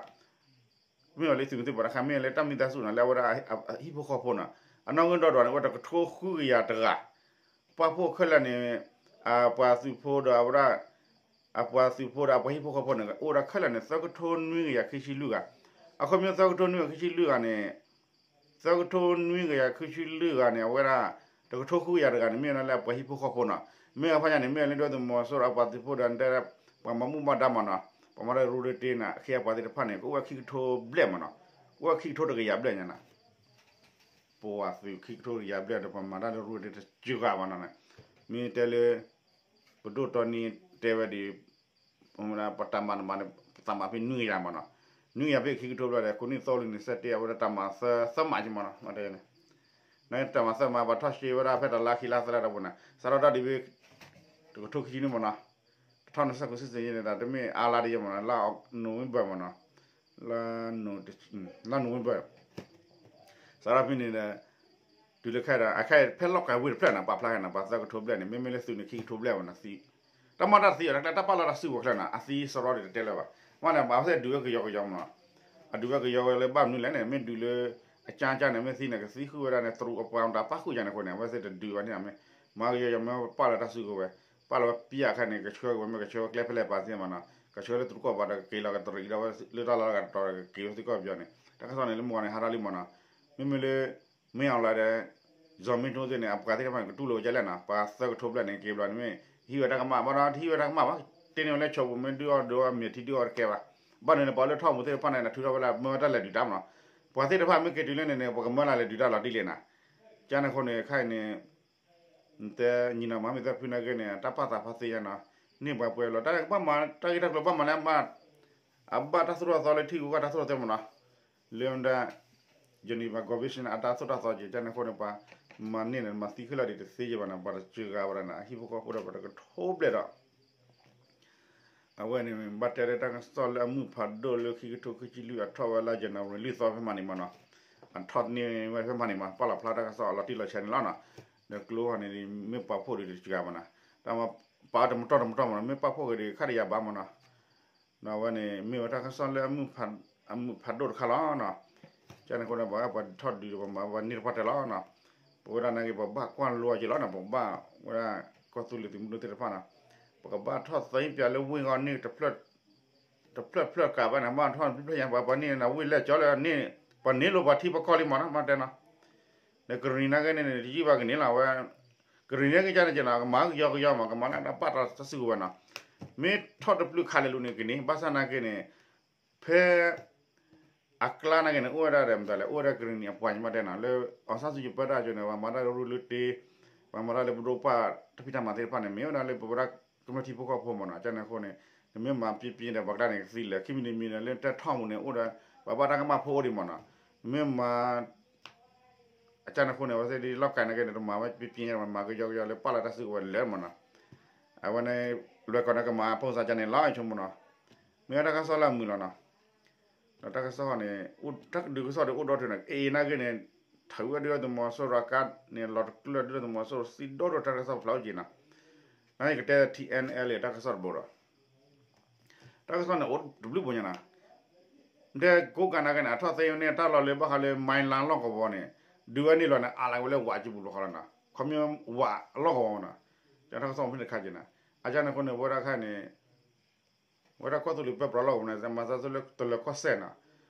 မ့ၢ်ဝဲလၢသုးမုၢ်သံၣ်ဘိတခါ မ့ၢ်လၢတၢ်မုၢ်သးစူၤနီၤ လၢအဝဲဒၣ်အဟံၣ်ဖိဃီဖိနီၤ, အနီၣ်ဂံၢ်ဒီးဒီးန့ၣ် အိၣ်ဝဲတကထိဃုကယၤတဂၤ, ပာ်ဖှိၣ်ခဲလၢာ်န့ၣ် အပှၤသုးဖိဒီးအဝဲဒၣ် အပှၤသုးဖိဒီးအပှၤဟံၣ်ဖိဃီဖိန့ၣ် အိၣ်ဝဲဒၣ်ခဲလၢာ်န့ၣ် သၢကထိနွံကယၤခံဆံလွံၢ်ဂၤ, အခီပညီသၢကထိနွံကယၤခံဆံလွံၢ်ဂၤန့ၣ် သၢကထိနွံကယၤခံဆံလွံၢ်ဂၤန့ၣ် အဝဲဒၣ် တကထိဃုကယၤတဂၤန့ၣ် မ့ၢ်ဝဲဒၣ်လၢအပှၤဟံၣ်ဖိဃီဖိနီၤ, မ့ၢ်အဖးညါန့ၣ် မ့ၢ်လၢဒုၣ်ဒါသုးမီၤစိရိၤအပှၤသုးဖိဒီး ပှၤမၤမူဘၣ်ဒါမနီၤ, ပှၤမၤတၢ်ရူတ့ၢ်န့ၣ် အခ့အပှၤသ့ၣ်တဖၣ်န့ၣ် ကအိၣ်ဝဲခံကထိဘျဲၣ်မနီၤ, ကအိၣ်ဝဲခံကထိတကယၤဘျဲၣ်ညါနီၤ, ပှၤသုးခံကထိတကယၤဘျဲၣ်ဒီး ပှၤမၤတၢ်လၢရူတ့ၢ်တစှၤဘၣ်နီၤ, မ့ၢ်တဲလၢ ပဒိၣ်တီနံတဲဝဲဒ် ပတၢ်မၤတမၤန့ၣ် ပသးမၤဖဲနွံကယၤမနီၤ, နွံကယၤဖဲခံကထိဘျဲၣ်ဒီး ကိးနံၣ်သီလံန့ၣ် စဲးတဲအဝဲဒၣ်တၢ်မၤသၢမးက့မနီၤ, တၢ်မၤသၢမး ပှၤထီၣ်ရှဲဝဲဒၣ်ဖဲတလါခံလါသၢလါတပူၤန့ၣ် စးထီၣ်တၢ်ဒုးဖဲ တကထိခံဆံနွံမနီၤ, တထီၣ်န့ၣ် စးခုစံစ့န့ၣ် တမ့ၢ်အါလါတယဲမနီၤ, လါ November မနီၤ, လါ November စးထီၣ်ဖဲန့ၣ်ဒီး တုၤလၢခဲဒီး အခဲဖဲလီၢ်ကဝ့ၢ်တဖျၢၣ်န့ၣ် ပာ်ဖျါက့ၤန့ၣ် ပှၤသၢကထိဘျဲၣ်န့ၣ် မ့မ့ၢ်လၢသုးန့ၣ် ခံကထိဘျဲၣ်မနီၤ, သံ တၢ်မၤတၢ်သံအီၤတၢ်ကျဲ တၢ်ပာ်လီၤတၢ်စုကဝဲၤကျဲန့ၣ် အသံစရီဒီးတတဲလၢၤဘၣ်, မ့ၢ်န့ၣ် ပှၤဖဲဒုးဝဲကယီကယီမနီၤ, အဒုးဝဲကယီဝဲလၢဘၣ်မနုၤလဲၣ်န့ၣ် မ့ၢ်ဒုးလၢ အကၠါကၠါန့ၣ် မ့ၢ်သံန့ၣ် ကသံဃုာ်ဝဲဒၣ်န့ၣ် တရူးအပှၤတၢ်ပာ်ဃုာ်ယၤန့ၣ်အဃိန့ၣ် အဝဲသ့ၣ်တဒုးဘၣ်န့ၣ် မ့ၢ်မၤကယီကယီ မ့ၢ်ပာ်လီၤတၢ်စုကဝဲၤ ပာ်လီၤဝဲပျၢ်အခါန့ၣ် ကဆှၢက့ၤဝဲ မ့ၢ်ကဆှၢဝဲကျဲဖဲလဲၣ်ပာ်သ့မနီၤ, ကဆှၢလၢတရူးကီၢ်ပူၤဒီး ကက့ၤလီၤကတရံးဒီးဝဲလၢတၢ်လီၢ်တဂၤတတီၤဒီး ကက့ၤဝဲသ့ၣ်ကီၢ်ပယီၤန့ၣ် တၢ်ကစီၣ်န့ၣ် လၢမုၢ်ဂီၤန့ၣ် ဟးထီၣ်လံမနီၤ, မ့မ့ၢ်လၢ မ့ၢ်အီၤလၢဒီး စီၤမင်းထွန်းသ့ၣ်န့ၣ် အပှၤသ့ၣ်တဖၣ်န့ၣ် ကတူၢ်လိာ်ဝဲဒ်လဲၣ်နီၤ, ပှၤသၢကထိဘျဲၣ်န့ၣ် က့ၤဘျီန့ၣ်မ့ၢ် ဟံးဝဲတၢ်ကမၣ် ဘၣ်ဒီးတဟံးဝဲတၢ်ကမၣ်ဘၣ်, တ့န့ၢ်ဝဲလၢဆိးပူၤ မ့ၢ်ဒုးအီၣ်ဒုးအီၣ် မ့ၢ်ထံဒုးအီၣ်တကဲဘၣ်, ဘၣ်န့ၣ်န့ၣ် ပှၤလၢထီၣ်မူသ့ၣ်တဖၣ်န့ၣ် နထုးထီၣ်ဝဲဒၣ်မၢဝဲတၢ်လဲၤဒုးတၢ်မနီၤ, ပှၤသ့ၣ်တဖၣ်မ့ၢ်က့ၤတုၤလၢန့ၣ်န့ၣ် ပှၤကမၢလၢ်လဲၤဒုးတၢ်လီၤတံၢ်လံနီၤ, ကန့ၣ်အဃိန့ၣ် ခဲအံၤန့ၣ် တဲညီနုၢ်မၤမ့ၢ်သၢဖုနာ်က့န့ၣ် တၢ်ပာ်သးဖးသ့ယါနီၤ, န့ၢ်ပှၤပှဲၤလီၤ တၢ်ကဘၣ်မၤတၢ်ဂ့ၢ်တၢ်ကျိၤဘၣ်မၤလၢ အဘၣ်တၢ်သိၣ်တၢ်သီလၢထံဂုၤကီၢ်တၢ်သိၣ်တၢ်သီမနီၤ, လၢမတၤ Geneva Convention အတၢ်သိၣ်တၢ်သီက့ၤ ကန့ၣ်အဃိန့ၣ် ပှၤမၤန့ၢ်န့ၣ် မၤသံခဲလၢာ်ဒံးတသ့ယါဘၣ်နီၤ, ပှၤတစှၤဘၣ်ဒီးန့ၣ် အဟံၣ်ဖိဃီဖိဒီးပှၤတကထိဘျဲၣ်ဒီး အဝဲန့ၣ် ဘၣ်တဲလၢတၢ်ကစီၣ်လၢအမုၢ်ဖးဒိၣ်လၢခံကထိခံဆံလွံၢ်အထီၣ်ဝဲလါ January လွံၢ်သီဖဲမၤန့ၣ်မနီၤ, အထီၣ်န့ၢ်ဝဲဖဲမၤန့ၣ်မး ပာ်လီၤဖျါတၢ်ကစီၣ်အလီၤတံၢ်လီၤဆဲးန့ၣ်လီၤနီၤ, ဒီးကျိဟီန့ၣ် မ့ၢ်ပာ်ဖှိၣ်ဒီးတစှၤမနီၤ, တၢ်မၤပာ်တမတီၢ်တမတီၢ်မနီၤ မ့ၢ်ပာ်ဖှိၣ်က့ၤဒီး ခါတယၤဘၣ်မနီၤ ဒီးအဝဲန့ၣ် မ့ၢ်ဝဲတၢ်ကစီၣ်လၢအမုၢ်ဖးဒိၣ်တခါလီၤနီၤ, ကန့ၣ်အဃိန့ၣ် ပှၤပှၤထီၣ်ဒုးဒီးပှၤမၤပှၤန့ၢ်တပှၢ်တဲလီၤနီၤ, ပဝဲဒၣ်နာ်က့ ပဘၣ်ကွၢ်လိအီၤက့ၤလီၤနီၤ, ပဘၣ်ဝဲဒၣ်ကီၢ်သူလ့ၤသုးမုၢ်ဒိၣ်သ့ၣ်တဖၣ်နီၤ, ပကဘၣ်ထီၣ်သ့ပၠးလၢဝ့ၢ်ဂီၢ်န့ၣ် တဖျၢၣ်ဖျၢၣ်ကးဘၣ်န့ၣ် ဘၣ်ထီၣ်ဖျၢၣ်ဖျၢၣ်ယါ ပှၤပှၤန့ၢ်နၤဝ့ၢ်လဲၢ်ကၠီလၢန့ၣ် ပှၤန့ၢ်လိာ်ပှၤထံပကီၢ်လံမနီၤ မၤတဲနီၤ, ဒီးကရံၤနာ်က့န့ၣ် တယံာ်ဘၣ်ကန့ၢ်လီၤဝဲ, ကရံၤနာ်က့ကန့ၣ်က့နီၤ ကမၤကယီကယီမး ကမၤလၢတၢ်ပာ်တၢ်စုကဝဲၤနီၤ, မ့ၢ်ထီၣ်တပျုၢ်ခးလဲၤလူၤန့ၣ်ကန့ၢ် ဘၣ်ဆၣ်နာ်က့န့ၣ် ဖဲ အကျါနာ်က့န့ၣ် အိၣ်ဝဲဒၣ်ဒီးမတၤလဲၣ် အိၣ်ဝဲဒၣ်ကရံၤနံၤအပှၤညီမးတဲနီၤ လၢ အောင်ဆန်းစုကြည် ပၢတၢ်ကၠိန့ၣ် ပှၤမၤတၢ်ရူလၢတ့ ပှၤမၤတၢ်လၢပဒိၣ်ပှၢ်တၢ်ဖံးတၢ်မၤသ့ၣ်တဖၣ်န့ၣ် မ့ၢ်ဝဲဒၣ်လၢပဝဲဒၣ်ကမျၢၢ်ထံဖိကီၢ်ဖိမးနီၤ, ကန့ၣ်အဃိန့ၣ် နမ့ၢ်မၤပျ့ပျ့ဒီးပှၤကတၢၢ်န့ၣ်ကသံလဲၣ် ခံမံၤတမံၤဒီးလၢတၢ်ထီၣ်မူန့ၣ် အိၣ်ဒီး ပှၤဘၣ်တၢ်ကမၣ်ဖိအိၣ်ဒံးမးနီၤ, နမ့ၢ်မၤ အကန့ၣ်အဃိန့ၣ် အဝဲသ့ၣ်ဒ်လီၢ်ကၤနာ်က့န့ၣ် တမၤဝဲပျ့ပျ့ မၤကယီကယီလၢပာ်လီၤတၢ်စုကဝဲၤလၢမးနီၤ, အဝဲန့ၣ် လွဲၢ်ကီၢ်န့ၣ်ကမၤ ပုံစံ ကန့ၣ်လီၤ ဆိကမိၣ်နီၤ, မ့ၢ်ဝဲတၢ်ကစီၣ်လၢအမုာ်လီၤနီၤ ဒီးတၢ်ကစီၣ်န့ၣ် တၢ်ဒုးကစီၣ်ဒုးအိၣ်ဒီးထုးနီၤ AA နာ်က့န့ၣ် ထးဝဲဒုၣ်ဒါသုးမီၤစိရိၤအကါန့ၣ် လီၤတကျၢၢ်ဒုၣ်ဒါသုးမီၤစိရိၤစံးဒီဒိၣ်တၢ်ကစီၣ်ဖျါအိၣ်က့ၤနီၤ, နာ်က့ကတဲ T N L တၢ်ကစီၣ်တဘိဒီး တၢ်ကစီၣ်န့ၣ်အိၣ်တဘျုးဘိညါနီၤ, တဲကိးကၤနာ်က့န့ၣ် အထီၣ်သ့န့ၢ်တၢ်လီၢ်လၢဘၣ်ဃးလၢ မိုင်းလား လီၢ်ကဝီၤန့ၣ် ဒုးဝဲန့ၣ်လီၤန့ၣ် အါလၢဝဲလၢဝးကၠူပူၤဘျီဃီလီၤနီၤ, ခီမ့ၢ်ဝးလီၢ်ကဝီၤနီၤ, တၢ်ကစီၣ်မ့ၢ်တခါက့ၤနီၤ, အကန့ၣ်အဃိန့ၣ် ပဝဲဒၣ်ခဲအံၤန့ၣ် ဝဲဒၣ်ကီၢ်သူလ့ၤပၢပြးလီၢ်ကဝီၤန့ၣ် မၤသးသိလၢတလၢၤကီၢ်စဲၣ်နီၤ,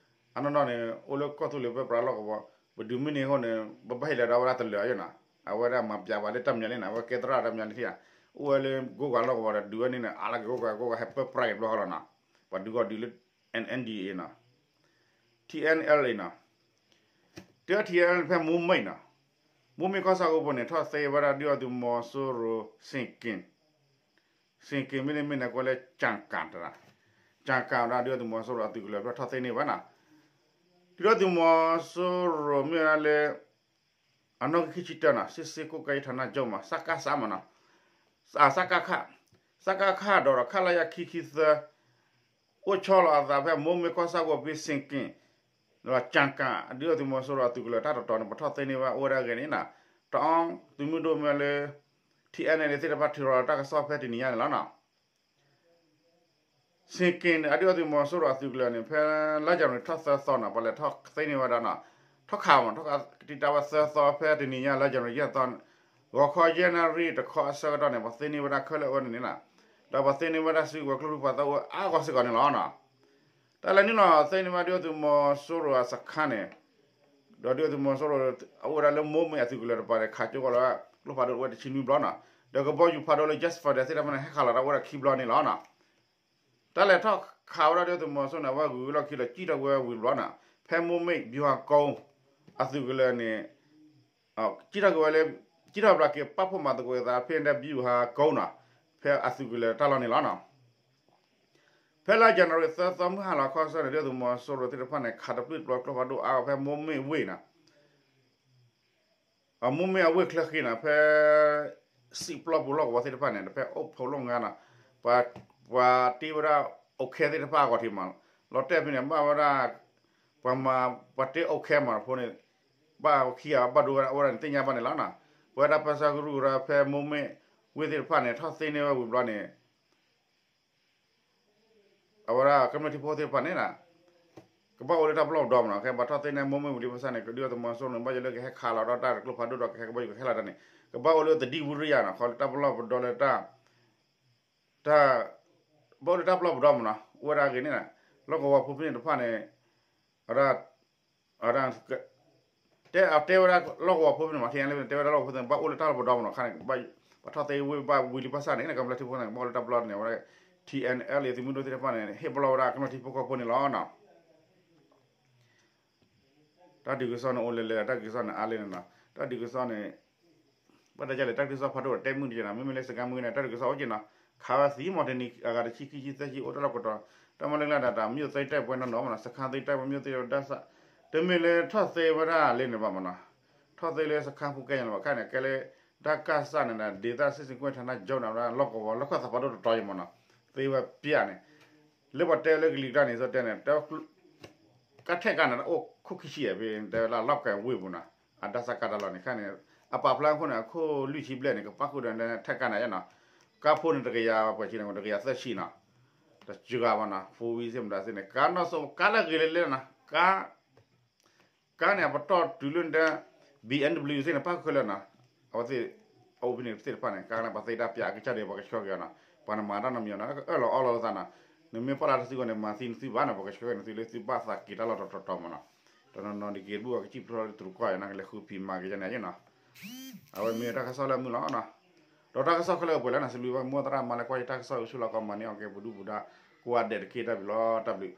အနီၢ်နီၢ်န့ၣ် အိၣ်လၢကီၢ်သူလ့ၤပၢပြးလီၢ်ကဝီၤ, ပဒုးမ့ၢ်န့ၣ်အဃိန့ၣ် ပဘၣ်ဟ့ၣ်လီၤဒီးဝဲဒၣ်တလၢၤအယိာ်နီၤ, အဝဲဒၣ်မၤပျးပှၤလၢတၢ်မံၤလံနီၤ, အဝဲကဲသရၣ်တၢ်မံၤလံထံၣ်ဧါ, အိၣ်ဝဲလၢကိးကၤလီၢ်ကဝီၤဒီး ဒုးဝဲန့ၣ်န့ၣ် အါလၢက့ၤကိးကၤ ကိးကၤဟဲပၢပြးက့ၤဘျီဃီလီၤနီၤ, ပှၤဒုးကီၢ်ဒုးလၢ N N D A နီၤ, T N L A နီၤ, တၢ် T N L A ဖဲမိၢ်မ့ၢ်နီၤ, မိၢ်မ့ၢ်ကီၢ်ဆၣ်ကီၢ်ဖိန့ၣ် ထီၣ်သ့ဝဲဒၣ်ဒုၣ်ဒါသုးမီၤစိရိၤ စင်က့ၣ် စင်က့ၣ်မ့တမ့ၢ်န့ၣ် ကွဲးလၢ ကၠၣ်ကၣ်တရၣ်, ကၠၣ်ကၣ်ဝဲဒၣ်ဒုၣ်ဒါသုးမီၤစိရိၤအသုးကလၢၤ ဖဲထီၣ်သ့န့ၢ်ဝဲနီၤ, ဒုၣ်ဒါသုးမီၤစိရိၤမ့ၢ်ဝဲဒၣ်လၢ အနီၢ်ကီၢ်ခံဆံတၢနီၤ, စစ်ဆင်ရေးကွပ်ကဲရေးဌာနချုပ်မး စကစမးနီၤ, စကခ စကခ ဒီးဒီး ခလရ ခံခံသၢ အိၣ်ဆီလီၤအသးဖဲမိၢ်မ့ၢ်ကီၢ်ဆၣ်ကီၢ်ဖိ စင်က့ၣ် ဒီးကၠၣ်ကၣ် ဒုၣ်ဒါသုးမီၤစိရိၤအသုးကလၢၤတၢ်တတီၤန့ၣ် ပထီၣ်သ့န့ၢ်ဝဲအိၣ်ဝဲဒၣ်အဂ့ၢ်န့ၣ်နီၤ, တအီ သုးမုၢ်ဒိၣ်မ့ၢ်လၢ T N L A သ့ၣ်တဖၣ်ထုးထီၣ်တၢ်ကစီၣ်ဖဲတနံၤညါန့ၣ်လီၤနီၤ. စင်က့ၣ်န့ၣ် အဒုၣ်ဒါသုးမီၤစိရိၤအသုးကလၢၤန့ၣ် ဖဲလါယနူၤအါရံၤထီၣ်သၢသီနီၤ ပှၤလဲၤထီၣ်သ့န့ၢ်ဝဲဒၣ်နီၤ, ထီၣ်ခးမး ထီၣ်ခးတံာ်တာ်ဝဲသၢသီ ဖဲတနံၤညါလါယနူၤအါရံၤယဲၢ်သီန့ၣ်, ဂီၤခီယဲၢ်နၣ်ရံၣ်တခီအဆၢကတီၢ်န့ၣ် ပှၤသ့န့ၢ်ဝဲဒၣ်ခဲလၢာ်ဝဲန့ၣ်န့ၣ်နီၤ, ဒီးပှၤသ့န့ၢ်ဝဲဒၣ်စုကဝဲၤကျိချံမျိာ်သၣ်အိၣ်အါဂီၢ်စ့ၢ်ကီးန့ၣ်လီၤနီၤ. တၢ်လဲၤနုာ်လီၤသ့န့ၢ်ဝဲဒၣ်ဒုၣ်ဒါသုးမီၤစိရိၤအစခါန့ၣ်, ဒီးဒုၣ်ဒါသုးမီၤစိရိၤ အအိၣ်ဝဲဒၣ်လၢမိၢ်မ့ၢ်အသုးကလၢၤတပၤန့ၣ် ခးကၠိကီးလီၤ ကျိဖးဒိၣ်အိၣ်ဝဲတဆံနွံဘျီနီၤ, ဒီးကဘီယူၤဖးဒိၣ်လၢ Jet Fighter သ့ၣ်တဖၣ်န့ၣ် ဟဲခးလီၤတၢ်အိၣ်ဝဲဒၣ်ခံဘျီန့ၣ်လီၤနီၤ. တၢ်လဲၤထီၣ်ခးဝဲဒၣ်ဒုၣ်ဒါသုးမီၤစိရိၤန့ၣ် အဝဲဂုၤဝဲလီၢ်ခံဒီးစံၣ်ထီၣ်ကွံာ်ဝဲဝံၤဘျီနီၤ, ဖဲမိၢ်မ့ၢ် ဗျူဟာကုန်း အသုးကလၢၤန့ၣ် စံၣ်ထီၣ်ကွံာ်ဝဲလၢ စံၣ်ထီၣ်ဘျီက့ၤပာ်ဖှိၣ်မၤသကိးအသးဖဲဒၣ် ဗျူဟာကုန်း နီၤ, ဖဲအသုးကလၢၤတၢ်လီၢ်န့ၣ်လီၤနီၤ. ဖဲလါယနူၤအါရံၤသၢသီ မုၢ်ဟါလီၤခီဆၢန့ၣ် ဒုၣ်ဒါသုးမီၤစိရိၤသ့ၣ်တဖၣ်န့ၣ် ခးတပျုၢ်တပျီၤကျိဖးဒိၣ်အါဂီၢ်ဖဲမိၢ်မ့ၢ်ဝ့ၢ်နီၤ အမိၢ်မ့ၢ်အဝ့ၢ်ချၢဃ့နီၤ ဖဲ စံးပျီပူၤလီၢ်ကဝီၤသ့ၣ်တဖၣ်န့ၣ် ဖဲအိၣ်ဖှိၣ်လီၢ်ငါနီၤ ပှၤတ့ဝဲဒၣ်အိၣ်ခဲသ့ၣ်တဖၣ်အဂီၢ်ထံးမး လီၤတဲာ်ဖဲန့ၣ် ဘၣ်ဝဲဒၣ် ပှၤမၤ ပှၤတ့အိၣ်ခဲမးဖိန့ၣ် ဘၣ်ခံဂၤဘၣ်ဒိဝဲဒၣ်အိၣ်ဝဲဒၣ်န့ၣ် သ့ၣ်ညါဘၣ်န့ၣ်လီၤနီၤ. ပဝဲဒၣ်ပၢဆှၢကရူၢ်ကရၢဖဲမိၢ်မ့ၢ်ဝ့ၢ်သ့ၣ်တဖၣ်န့ၣ် ထီၣ်သ့န့ၢ်ဝဲဝံၤဘျီန့ၣ် အဝဲဒၣ်ကမျၢၢ်ထံဖိသ့ၣ်တဖၣ်န့ၣ် ကဘၣ်အိၣ်လၢတၢ်ပလီၢ်ပဒီမးနီၤ. ခဲပှၤထီၣ်သ့န့ၢ်မိၢ်မ့ၢ်ဝံၤလံဘၣ်ဆၣ်န့ၣ် ဒုၣ်ဒါသုးမီၤစိရိၤန့ၣ် ဘၣ်ယိၣ်လၢကဟဲခးလီၤဒီးတၢ်ကျိဖးဒိၣ်ဒီးကဟဲကဘီယူၤကဟဲလီၤတၢ်န့ၣ် ကဘၣ်အိၣ်လၢသဒံၣ်ဝံရံယၤနီၤ ခီလၢတၢ်ပလီၢ်ပဒီလၢတၢ် တၢ် ဘၣ်အိၣ်လၢတၢ်ပလီၢ်ပဒီမးနီၤ. အိၣ်ဝဲဒၣ်အဂ့ၢ်န့ၣ် လီၢ်ကဝီၤဖိဖဲန့ၣ်တဖၣ်န့ၣ် အဝဲဒၣ် အဝဲဒၣ် တဲ တဲဝဲဒၣ်လီၢ်ကဝီၤဖိဖဲန့ၣ်မး ထံၣ်ညါလၢတဲဝဲဒၣ်လီၢ်ကဝီၤဖိသ့ၣ် ဘၣ်အိၣ်လၢတၢ်ပလီၢ်ပဒီမးနီၤ ခါန့ၣ် ပှၤထီၣ်သ့ဝ့ၢ်ဘၣ်ဝံၤလံဘၣ်ဆၣ်န့ၣ် ကမျၢၢ်ထံဖိန့ၣ် ဘၣ်အိၣ်လၢတၢ်ပလီၢ်န့ၣ် အဝဲဒၣ် ထံအဲၣ်အဲလ် သုးမုၢ်ဒိၣ်သ့ၣ်တဖၣ်န့ၣ် ဟ့ၣ်ပလီၢ်ဝဲဒၣ်ကနီၢ်ထံဖိကီၢ်ဖိန့ၣ်လီၤနီၤ. တၢ်ဒုးကစီၣ်န့ၣ်အိၣ်လၢလဲၣ်, တၢ်ဒုးကစီၣ်န့ၣ်အါလဲၣ်န့ၣ်နီၤ. တၢ်ဒုးကစီၣ်န့ၣ် ဘၣ်တၢ်လဲၣ် တၢ်ဒုးကစီၣ်ဖးဒိၣ်တဲမုၢ်တက့ၢ်နီၤ. မ့မ့ၢ်လၢစကဲမုၢ်န့ၣ် တၢ်ဒုးကစီၣ်အိၣ်က့ၢ်နီၤ. ခးဝဲသံမီၤတနံၤအဂၤတဆံခံဆံသၢဆံအိၣ်တၢ်လီၢ်ကတီၢ်, တၢ်မၤလၢလၢဒၣ်တၢ် မြို့သိမ်းတိုက်ပွဲနီၤနီၤမနီၤ, စခန်းသိမ်းတိုက်ပွဲမြို့သိမ်းဒၣ်စၢ်, တမ့ၢ်လၢထီၣ်သ့ဝဲဒၣ်လၢန့ၣ်ဘၣ်မနီၤ. ထီၣ်သ့လၢစခန်းဖူးကဲညါလၢၤဘၣ်ခါန့ၣ် ကဲလၢ တၢ်ကစၢ်န့ၣ် ဒေသစစ်ဆင်ကွပ်ဌာနချုပ်န့ၣ် ဝဲဒၣ်လီၢ်ကဝီၤလီၢ်ခၢၣ်သးဖးဒိၣ်တတီၤအံၤမနီၤ, သ့ဝဲပျၢ်န့ၣ် လၢပှၤတဲလၢကလံၤတၢ်န့ၣ် စီၤတဲန့ၣ် တဲ ကါထဲကါန့ၣ် အိၣ်ခိၣ်ခံဆံယဲၢ်ဖဲ တဲဝဲဒၣ်လီၢ်ကဝီၤဝ့ၢ်ပူၤနီၤ, အတၢ်ဆၢကတီၢ်လီၤန့ၣ်ခါန့ၣ် အပာ်ဖျါခိၣ်န့ၣ် အခိၣ်လွံၢ်ဆံဘျဲၣ်န့ၣ် ကပၣ်ဃုာ်ဒီးထဲကါန့ၣ်နီၤ, ကါဖိန့ၣ်တကယၤပှဲၤဆံန့ၣ် တကယၤသၢဆံနီၤ, တစှၤဘၣ်နီၤ, ဖူဝံစ့ၣ်မတၤစ့ၣ်န့ၣ် ကါနီၣ်စိ ကါလၢအဂ့ၤလၢလဲၣ်နီၤ, ကါ ကါန့ၣ် အပတီၢ်တုၤလၢနတဲ ဘီအ့ၣ်ဒဘျံယူၣ်သ့ၣ်န့ၣ် ပၣ်ဃုာ်ခဲလၢာ်နီၤ, အဝဲသ့ၣ် အအိၣ်ဖဲန့ၣ်သ့ၣ်တဖၣ်န့ၣ် ကါန့ၣ် ပှၤသ့တၢ်ပျၢ်အကစၢ်ဒီး ပှၤကဆှၢက့ၤအီၤနီၤ, ပှၤနမၤတၢ်နီတမံၤနီၤ အၢၣ်လီၤအီလီၤသးနီၤ, နမ့ၢ်ပာ်လၢတၢ်စုကဝဲၤန့ၣ် မၤသံနသုဘၣ်နီၤ, ပှၤကဆှၢက့ၤနသုလၢသုဘၣ်သးက့ၤတၢ်လီၢ်တတီၤတီၤမနီၤ, တနီၤနီၤဒ်က့ၤဘူၣ်အကစံၣ်ဖျိလၢတရူးကီၢ်ယါနီၤ ကလဲၤဃုဖံးမၤက့ၤယါန့ၣ်ယါနီၤ, အဝဲမ့ၢ်တၢ်ကစီၣ်လၢအမုာ်လီၤနီၤ, ဒီးတၢ်ကစီၣ်ခဲလၢာ်ပှဲၤလၢနီၤ စံးဘျုးဘၣ်မိၢ်သရၣ်မါလၢကွၢ်ယတၢ်ကစီၣ် ဆူလီၤကီးမၤန့ၢ်အီၤက့ၤပဒူၣ်ပဒါ ကိးဂၤဒဲးတက့ၢ် တၢ်ဘျုးလီၤ တၢ်ဘျုး